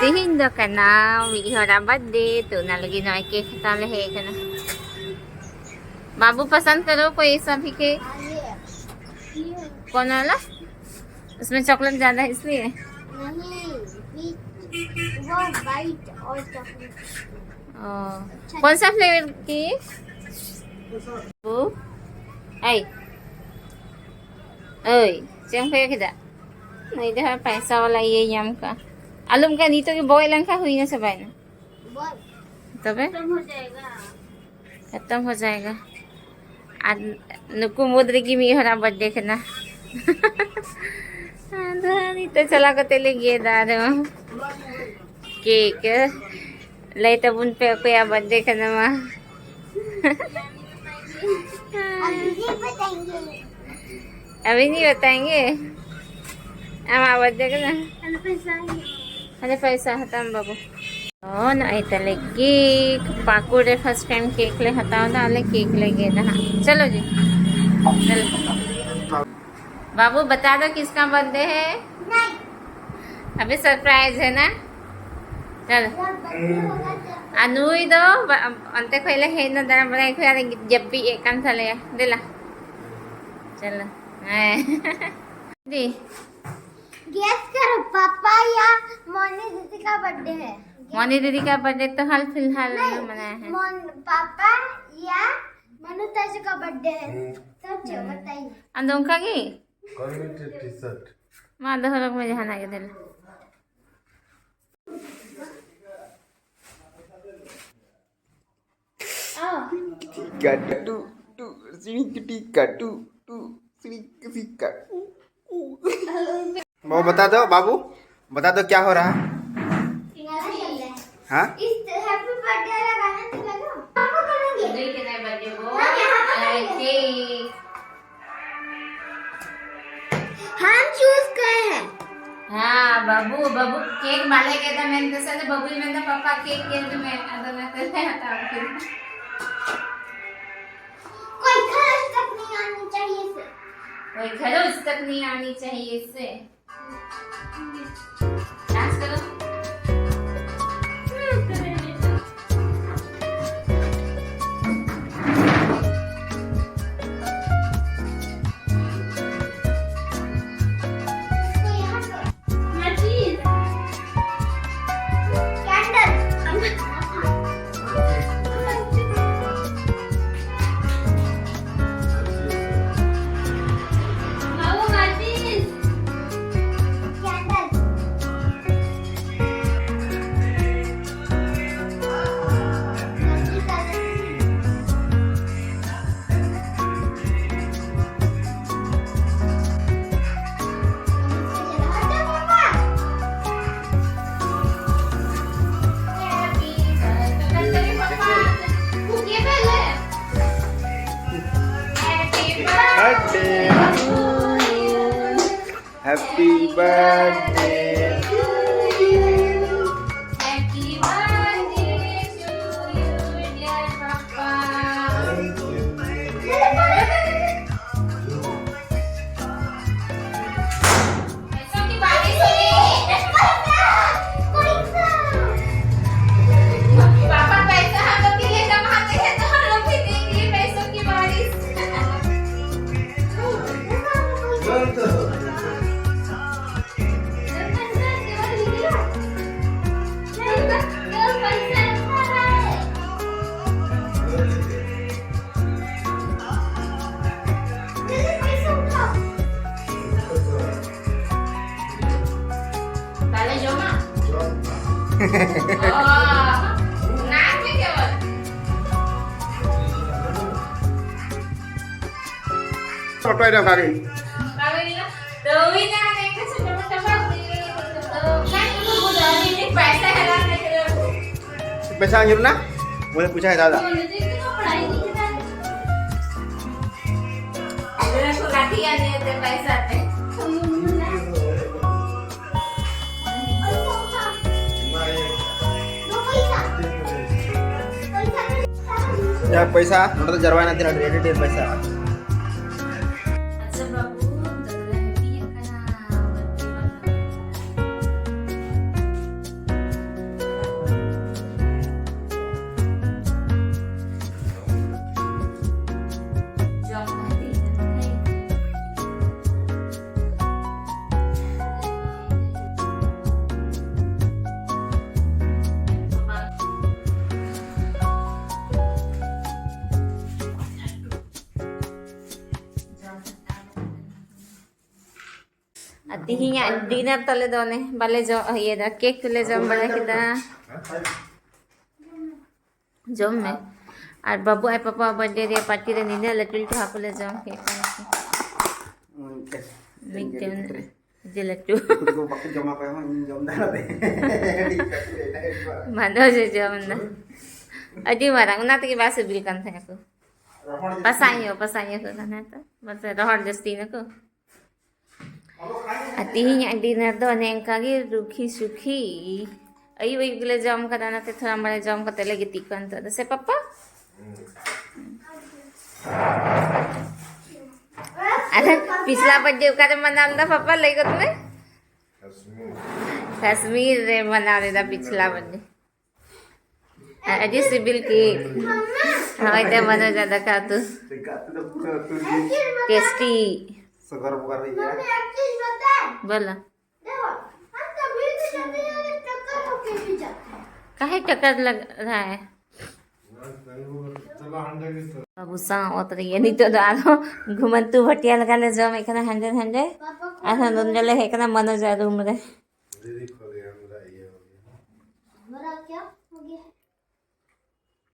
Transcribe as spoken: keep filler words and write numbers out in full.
ᱛᱮᱦᱮᱧ ᱫᱚ ᱠᱟᱱᱟ ᱢᱤᱫ ᱦᱚᱲᱟᱜ ᱵᱟᱨᱛᱷᱰᱮ, ᱛᱚ ᱚᱱᱟ ᱞᱟᱹᱜᱤᱫ ᱱᱚᱜᱼᱚᱭ ᱠᱮᱠ ᱦᱟᱛᱟᱣ ᱞᱮ ᱦᱮᱡ ᱟᱠᱟᱱᱟ᱾ बाबू, पसंद करो कोई सा भी केक। कौन वाला? उसमें चॉकलेट ज्यादा है इसलिए। नहीं, वो वाइट और चॉकलेट। ओ, कौन सा फ्लेवर केक? ओ, आई। ओए, ᱪᱮᱫ ᱮᱢ ᱠᱚᱭᱚᱜ ᱠᱮᱫᱟ? ᱱᱩᱭ ᱫᱚ ᱦᱟᱸᱜ ᱯᱟᱭᱥᱟ ᱵᱟᱞᱟ ᱤᱭᱟᱹᱭ ᱧᱟᱢ ᱠᱟᱜᱼᱟ᱾ ᱟᱞᱚᱢ ᱠᱟ ᱱᱤᱛᱚᱜ ᱜᱮ ᱵᱚᱭ ᱞᱮᱱᱠᱷᱟᱱ ᱦᱩᱭᱱᱟ ᱥᱮ ᱵᱟᱭᱱᱟ? ᱵᱚᱭ᱾ ᱛᱚᱵᱮ? ᱠᱷᱟᱛᱚᱢ ᱦᱚ ᱡᱟᱭᱮᱜᱟ᱾ ᱟᱨ ᱱᱩᱠᱩ ᱢᱩᱫᱽ ᱨᱮᱜᱮ ᱢᱤᱫ ᱦᱚᱲᱟᱜ ᱵᱟᱨᱛᱷᱰᱮ ᱠᱟᱱᱟ᱾ ᱟᱫᱚ ᱱᱤᱛᱚᱜ ᱪᱟᱞᱟᱣ ᱠᱟᱛᱮ ᱞᱮ ᱜᱮᱫᱟ ᱟᱫᱚ ᱠᱮᱠ᱾ ᱞᱟᱹᱭ ᱛᱟᱵᱚᱱ ᱯᱮ ᱚᱠᱚᱭᱟᱜ ᱵᱟᱨᱛᱷᱰᱮ ᱠᱟᱱᱟ ᱢᱟ᱾ ᱟᱵᱤᱱ ᱦᱤ ᱵᱟᱛᱟᱭᱮᱸᱜᱮ᱾ ᱟᱢᱟᱜ ᱵᱟᱨᱛᱷᱰᱮ ᱠᱟᱱᱟ? ᱦᱟᱱᱮ ᱯᱚᱭᱥᱟ ᱦᱟᱛᱟᱣ ᱢᱮ ᱵᱟᱹᱵᱩ᱾ ᱚ, ᱱᱚᱜᱼᱚᱭ ᱛᱟᱞᱮ ᱠᱮᱠ᱾ ᱯᱟᱹᱠᱩᱲ ᱨᱮ ᱯᱷᱟᱥᱴ ᱴᱟᱭᱤᱢ ᱠᱮᱠ ᱞᱮ ᱦᱟᱛᱟᱣ ᱮᱫᱟ, ᱟᱞᱮ ᱠᱮᱠ ᱞᱮ ᱜᱮᱫᱟ ᱦᱟᱸᱜ᱾ ᱪᱚᱞᱚ ᱡᱤ, ᱪᱚᱞᱚ᱾ बाबू, बता दो किसका बर्थडे है। अभी सरप्राइज है ना। चलो। ᱟᱨ ᱱᱩᱭ ᱫᱚ ᱵᱟ-, ᱚᱱᱛᱮ ᱠᱷᱚᱡ ᱞᱮ ᱦᱮᱡ ᱮᱱᱟ ᱫᱟᱬᱟ ᱵᱟᱲᱟᱭ ᱠᱷᱚᱡ ᱟᱨ ᱡᱟᱹᱯᱤᱫ ᱮᱫ ᱠᱟᱱ ᱛᱟᱞᱮᱭᱟ᱾ ᱫᱮᱞᱟ᱾ ᱪᱚᱞᱚ᱾ ᱦᱮᱸ᱾ ᱫᱤ᱾ गेस करो, पापा या मोनी दीदी का बर्थडे है। मोनी दीदी का बर्थडे तो हाल फिलहाल नहीं, मनाया है। मोन-, पापा या मनु ताजू का बर्थडे है। सोचो, बताइए। ᱟᱢ ᱫᱚ ᱚᱱᱠᱟ ᱜᱮ? Committee T shirt. ᱢᱟ ᱫᱚᱦᱚ ᱠᱟᱜ ᱢᱮ ᱡᱟᱦᱟᱱᱟᱜ ᱜᱮ ᱫᱮᱞᱟ᱾ काटू, टू, सिड़ी किटी काटू, टू, सिड़ी किसी काटू। वो बता दो बाबू, बता दो क्या हो रहा है? हाँ? इस हैप्पी बर्थडे वाला गाना तो लगा। पापा करेंगे। नहीं, नहीं, बर्थडे को। हाँ, यहाँ पर करेंगे। हम चूज करे हैं। हाँ, बाबू, बाबू केक माले के था, मैंने तो सर बाबू ही, मैंने तो पापा केक के लिए मैं, अब मैं तो नहीं आता हूँ फिर। कोई खरोच तक नहीं आनी चाहिए इसे। कोई खरोच तक नहीं आनी चाहिए इसे। डांस करो। Happy birthday to you, dear Papa. पैसों की बारिश हो रही है। पापा पैसा हम लोग के लिए कमाते हैं तो हम लोग भी देंगे पैसों की बारिश। ᱛᱟᱦᱞᱮ ᱡᱚᱢᱟ? ᱚ, ᱚᱱᱟ ᱜᱮ ᱡᱚᱢᱟ᱾ ᱯᱷᱳᱴᱳᱭ ᱫᱚ ᱚᱱᱠᱟ ᱜᱮ᱾ ᱚᱱᱠᱟ ᱜᱮ ᱦᱩᱭᱱᱟ᱾ ᱛᱚ ᱦᱩᱭᱱᱟ, ᱢᱟᱱᱮ ᱮᱱᱠᱷᱟᱱ ᱥᱮ ᱡᱚᱢᱟ ᱪᱟᱵᱟ ᱦᱩᱭ᱾ ᱛᱚ ᱚᱱᱟ ᱜᱮ ᱵᱚᱞᱮ ᱟᱹᱰᱤ ᱰᱷᱮᱨ ᱯᱚᱭᱥᱟ ᱦᱮᱞᱟᱣ ᱞᱮ ᱠᱮᱫᱟ᱾ पैसा नहीं ना, मुझे पूछा है दादा। ᱡᱟᱦᱟᱸ ᱯᱚᱭᱥᱟ ᱱᱚᱰᱮ ᱫᱚ ᱡᱟᱨᱣᱟᱭᱮᱱᱟ, ᱛᱤᱱᱟᱹᱜ ᱰᱷᱮᱨ ᱰᱷᱮᱨ ᱯᱚᱭᱥᱟ᱾ ᱟᱪᱪᱷᱟ ᱵᱟᱹᱵᱩ, ᱱᱤᱛᱚᱜ ᱫᱚᱞᱮ ᱦᱟᱹᱯᱤᱭᱮᱫ ᱠᱟᱱᱟ᱾ ᱟᱨ ᱛᱤᱦᱤᱧᱟᱜ ᱰᱤᱱᱟᱨ ᱛᱟᱞᱮ ᱫᱚ ᱚᱱᱮ ᱵᱟᱞᱮ ᱡᱚᱢ, ᱤᱭᱟᱹ ᱫᱟ, ᱠᱮᱠ ᱞᱮ ᱡᱚᱢ ᱵᱟᱲᱟ ᱠᱮᱫᱟ᱾ ᱡᱚᱢ ᱢᱮ᱾ ᱟᱨ ᱵᱟᱹᱵᱩ ᱟᱡ ᱯᱟᱯᱟ ᱵᱟᱨᱛᱷᱰᱮ ᱨᱮᱭᱟᱜ ᱯᱟᱨᱴᱤ ᱨᱮ ᱱᱤᱱᱟᱹᱜ ᱞᱟᱹᱴᱩ ᱞᱟᱹᱴᱩ ᱦᱟᱹᱠᱩ ᱞᱮ ᱡᱚᱢ ᱠᱮᱫ ᱠᱚᱣᱟ᱾ ᱢᱤᱫᱴᱮᱱ ᱡᱤᱞ ᱞᱟᱹᱴᱩ᱾ ᱩᱱᱠᱩ ᱫᱚ ᱵᱟᱠᱚ ᱡᱚᱢᱟ, ᱚᱠᱚᱭ ᱦᱚᱸ, ᱤᱧ ᱡᱚᱢ ᱫᱟ ᱱᱚᱰᱮ᱾ ᱢᱟᱫᱚ ᱡᱮ ᱡᱚᱢ ᱫᱟ᱾ ᱟᱹᱰᱤ ᱢᱟᱨᱟᱝ, ᱚᱱᱟ ᱛᱮᱜᱮ ᱵᱟᱭ ᱥᱤᱵᱤᱞ ᱠᱟᱱ ᱛᱟᱦᱮᱸ ᱠᱚ᱾ ᱯᱟᱥᱟ ᱧᱚᱜ, ᱯᱟᱥᱟ ᱧᱚᱜ ᱠᱚ ᱠᱟᱱᱟ ᱛᱚ᱾ ᱢᱟᱥᱮ ᱨᱚᱦᱚᱲ ᱡᱟᱹᱥᱛᱤ ᱱᱟᱠᱚ᱾ ᱟᱨ ᱛᱤᱦᱤᱧᱟᱜ ᱰᱤᱱᱟᱨ ᱫᱚ ᱚᱱᱮ ᱚᱱᱠᱟ ᱜᱮ ᱨᱩᱠᱷᱤ ᱥᱩᱠᱷᱤ᱾ ᱟᱹᱭᱩᱵ ᱟᱹᱭᱩᱵ ᱜᱮᱞᱮ ᱡᱚᱢ ᱠᱟᱫᱟ, ᱚᱱᱟᱛᱮ ᱛᱷᱚᱲᱟ ᱢᱟᱲᱮ ᱡᱚᱢ ᱠᱟᱛᱮ ᱞᱮ ᱜᱤᱛᱤᱡ ᱠᱚᱜᱼᱟ ᱱᱤᱛᱚᱜ ᱫᱚ, ᱥᱮ ᱯᱟᱯᱟ? ᱟᱫᱚ ᱯᱤᱪᱷᱞᱟ ᱵᱟᱨᱛᱷᱰᱮ ᱚᱠᱟᱨᱮ ᱢᱟᱱᱟᱣ ᱞᱮᱫᱟ ᱯᱟᱯᱟ, ᱞᱟᱹᱭ ᱜᱚᱫ ᱢᱮ᱾ ᱠᱟᱥᱢᱤᱨ ᱨᱮ ᱢᱟᱱᱟᱣ ᱞᱮᱫᱟ ᱯᱤᱪᱷᱞᱟ ᱵᱟᱨᱛᱷᱰᱮ᱾ ᱟᱨ ᱟᱹᱰᱤ ᱥᱤᱵᱤᱞ ᱠᱮᱠ᱾ ᱦᱳᱭ ᱛᱮ ᱢᱟᱱᱚᱡᱟ ᱫᱟᱠᱟ ᱩᱛᱩ᱾ ᱴᱮᱥᱴᱤ᱾ ᱥᱚᱜᱚᱨ ᱵᱚᱜᱚᱨ ᱦᱩᱭᱩᱜᱼᱟ᱾ ᱵᱚᱞᱚ᱾ काहे चक्कर लग रहा है? ᱵᱟᱹᱵᱩ ᱥᱟᱶ ᱚᱛ ᱨᱮᱜᱮ ᱱᱤᱛᱚᱜ ᱫᱚ ᱟᱨᱦᱚᱸ ᱜᱷᱩᱢᱟᱱᱛᱩ ᱵᱷᱟᱹᱴᱤᱭᱟ ᱞᱮᱠᱟ ᱞᱮ ᱡᱚᱢᱮᱫ ᱠᱟᱱᱟ ᱦᱟᱸᱰᱮ ᱱᱟᱸᱰᱮ᱾ ᱟᱨᱦᱚᱸ ᱱᱚᱸᱰᱮ ᱞᱮ ᱦᱮᱡ ᱠᱟᱱᱟ ᱢᱟᱱᱚᱡᱟᱜ ᱨᱩᱢ ᱨᱮ᱾